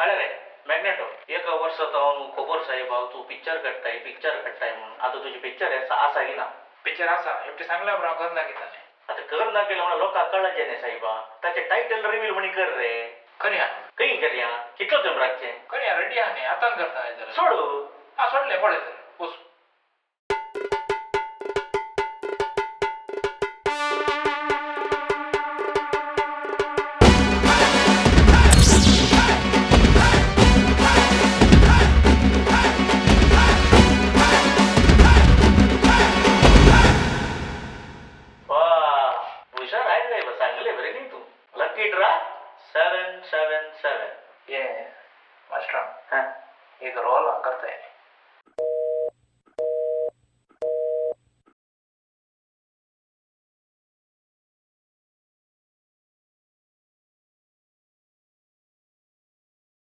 कळ्ळें रे मॅग्नेटो एका वर्सा तो हांव खबर साहेब हांव तूं पिक्चर काडटाय पिक्चर काडटाय म्हणून आतां तुजें पिक्चर आसा की ना? पिक्चर आसा एकटे सांगल्या उपरांत हांव करना कितें. आतां करना केलें म्हणून लोकांक कळचें न्ही साहेबा, ताचें टायटल रिवील म्हणी कर रे. करया. खंय करया? कितलो तेंप राखचें? करया, रेडी आहा न्ही, आतां करता जाल्यार. सोडू. आं सोडलें, पळय तर वचूं. वा हुशार आहे साहेब, सांगले बरे न्ही तूं. Lucky draw 777. ये मास्टर हां एक रोल करताय.